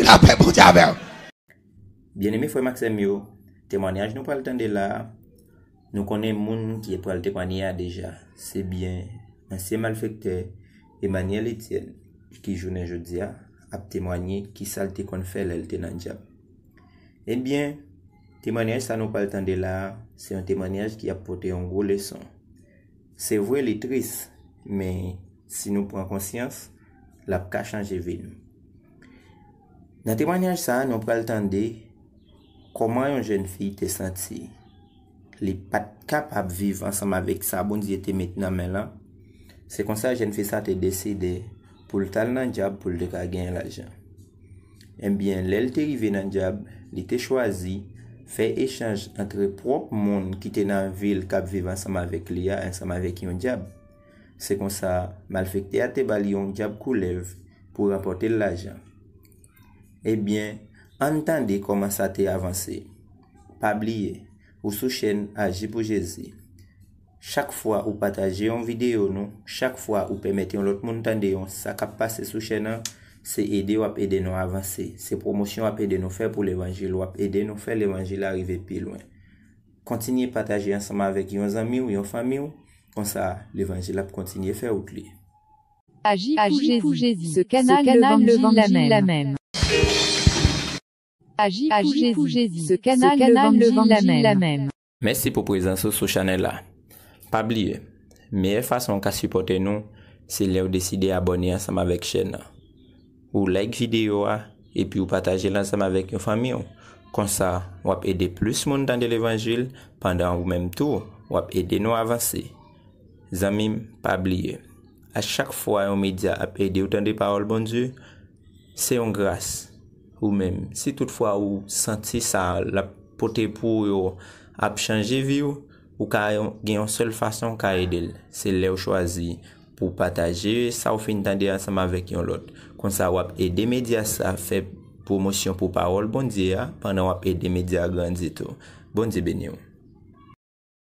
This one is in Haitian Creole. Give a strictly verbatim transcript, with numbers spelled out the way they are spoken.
Lapè Bondye avè w. Byeneme frè m ak sè m yo, temwanyaj nou pral tande la a, nou konnen moun ki pral temwanye a deja. Se byen ansyen malfektè Emmanuel Etienne ki jounen jodi a ap temwanye kisa l te konn fè lè l te nan dyab. Ebyen, temwanyaj sa nou pral tande la a, se yon temwanyaj ki ap pote yon gwo leson. Se vre li tris, men si nou pran konsyans, l ap ka chanje vi nou. Nan temwanyaj sa a, nou pral tande kòman yon jèn fi te santi li pa t kapab viv ansanm avèk sa Bondye te met nan men l lan. Se konsa jèn fi sa te deside pou l t al nan dyab pou l te ka genyen lajan. Ebyen, lè l te rive nan dyab, li te chwazi fè echanj antre pwòp moun ki te nan vil k ap viv ansanm avèk li a ansanm avèk yon dyab. Se konsa, malfektè a te ba li yon dyab koulèv pou rapòte l lajan. Ebyen, ann tande kòman sa te avanse. Pa bliye, ou sou chèn Aji pou Jezi. Chak fwa ou pataje yon videyo nou, chak fwa ou pèmèt yon lòt moun tande yon sa k ap pase sou chèn nan, se ede w ap ede nou avanse. Se pwomosyon w ap ede nou fè pou levanjil, w ap ede nou fè levanjil la rive pi lwen. Kontinye pataje ansanm avèk yon zanmi w, yon fanmi w, konsa levanjil ap kontinye fè wout li. Aji pou Jezi, se kanal levanjil la menm. Aji pou Jezi, se kanal levanjil la menm. Mèsi pou prezans ou sou chanèl la. Pa bliye, meyè fason w ka sipòte nou, se lè w deside abòne ansanm avèk chèn nan. Ou like videyo a, epi w pataje l ansanm avèk yon fanmi w. Konsa, w ap ede plis moun tande levanjil, pandan ou menm tou, w ap ede nou avanse. Zanmi m, pa bliye, a chak fwa yon medya ap ede w tande pawòl Bondye, se yon gras. Ou menm, si toutfwa ou santi sa l ap pote pou ou yo ap chanje vi w, ou ka gen yon sèl fason w ka ede l. Se lè w chwazi pou w pataje sa w fin tande ansanm avèk yon lòt. Konsa w ap ede medya sa fè pwomosyon pou pawòl Bondye a pandan w ap ede medya a grandi tou. Bondye beni w.